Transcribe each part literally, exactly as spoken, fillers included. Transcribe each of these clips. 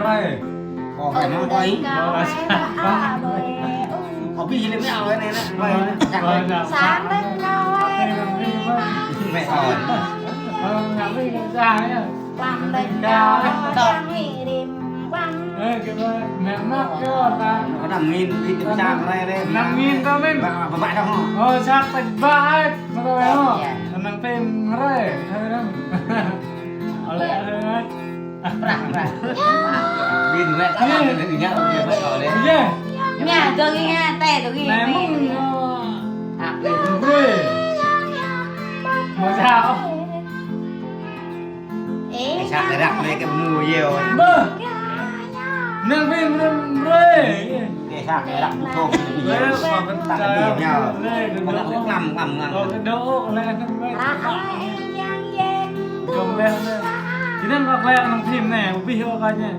Ơ, kâo phải nói coi. Kâo phải nói coi. Kâo biết gì là mấy ông này nè, coi nè. Sáng lên rồi. Mẹ con. Ơ, ngắm đi, ngắm ra nhá. Quăng lên cao, quăng đi đêm, quăng. Ơ, cái mẹ mắc cái ta. Nó nằm nghìn, đi kiểm tra cái này đây. Năm nghìn tao mình. Bà, bà, bà đâu hả? Ơ, sát tạch ba ấy. Nó đâu hả? Nó nằm tên rồi. Hơi lắm. Ở đây, ở đây. Prah, prah. Bin wet, bin wet, bin wet, bin wet. Iya. Nya, dong iya, teh, dong iya. Memang, ah, bin wet. Mau sao? Eh, sak gerak lagi ke menu ye. Bơ. Nang bin, bin wet. Ơ, kâo kơ đôk, lĕ, lĕ, lĕ. Kâo kơ đôk, lĕ, lĕ. Kâo kơ đôk, lĕ. Kâo kơ đôk, lĕ, nang phim nè, ƀu ƀuh ôh kâo nè.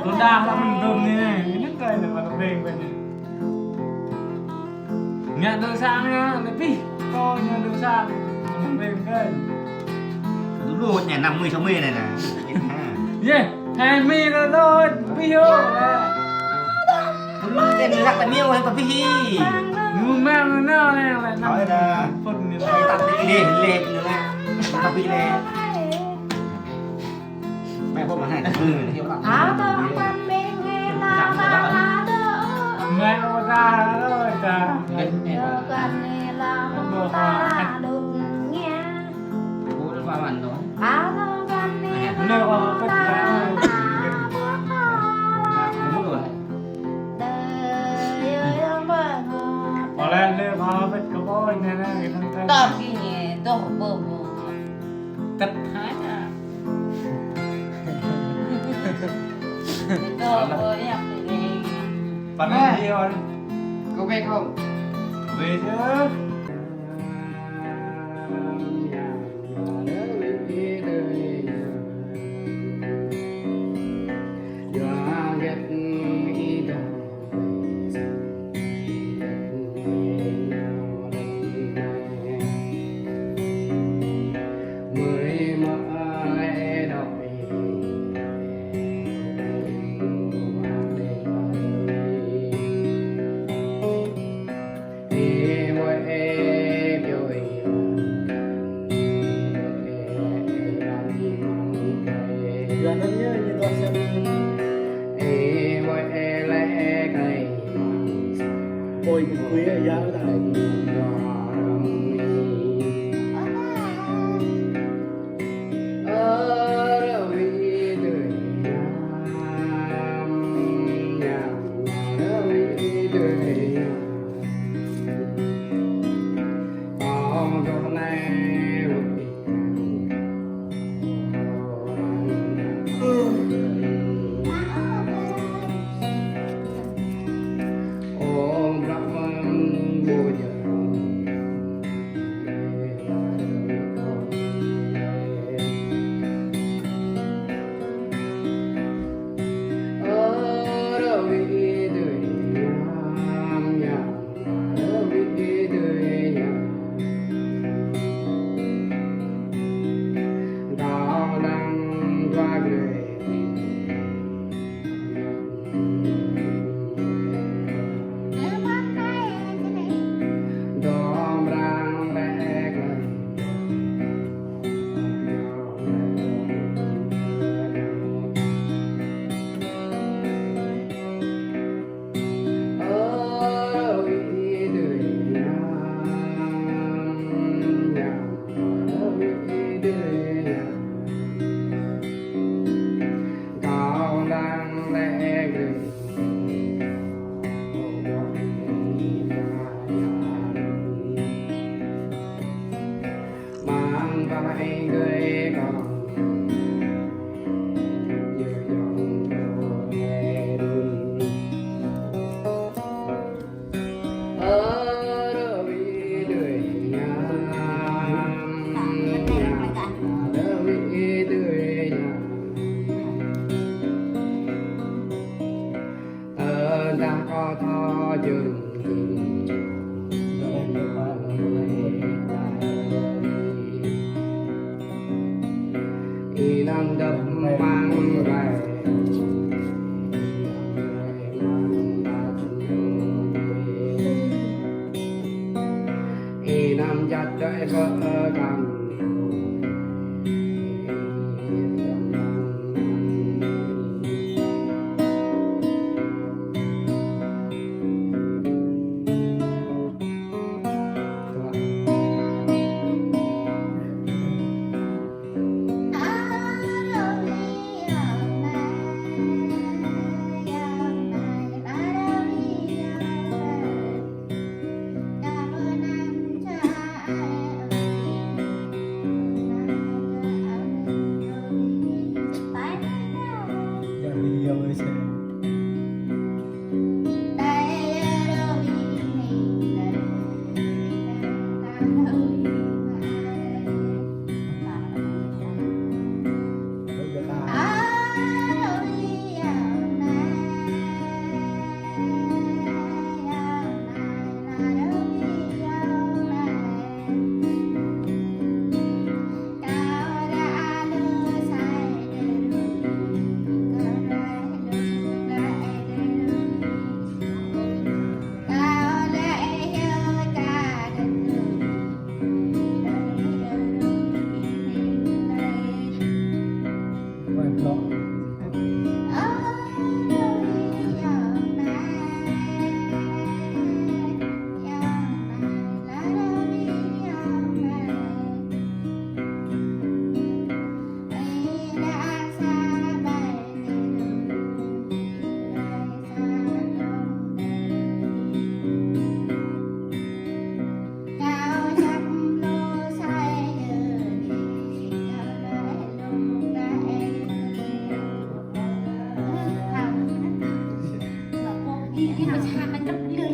Kâo đa lăm tơm nè, nè. Ñu kơi nè, mă tơm nè, nè. Ñu đôk sang nè, lĕ pih. Kâo ñu đôk sang, nè, tơm nè, kơi. Dulu nè, năm mươi, sáu mươi nè, nè. Ye, hai mươi rồi thôi, ƀu ƀuh ôh. Dulu kan lăk ta miu hai ta pih. Ñu mang nao nè, lĕ năm mươi phút nè. Thôi dah. Lĕ, lĕ, lĕ. Ta pih lĕ. Mẹ bố mà hai ta. Mẹ bố ta rồi ta. Bố nó ba bàn rồi. Nó có cái. Oleh le ba bet ke boy ne ne. Tơm kơ ñu, tơm bơ bơ. Tơt hai na. Tơm bơ ya. Pă ne. Kâo bĕ kâo. Bĕ yơh. Ôi, quỷ ơi, giáo ta.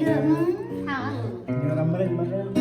Ñu răm rin mơ̆n.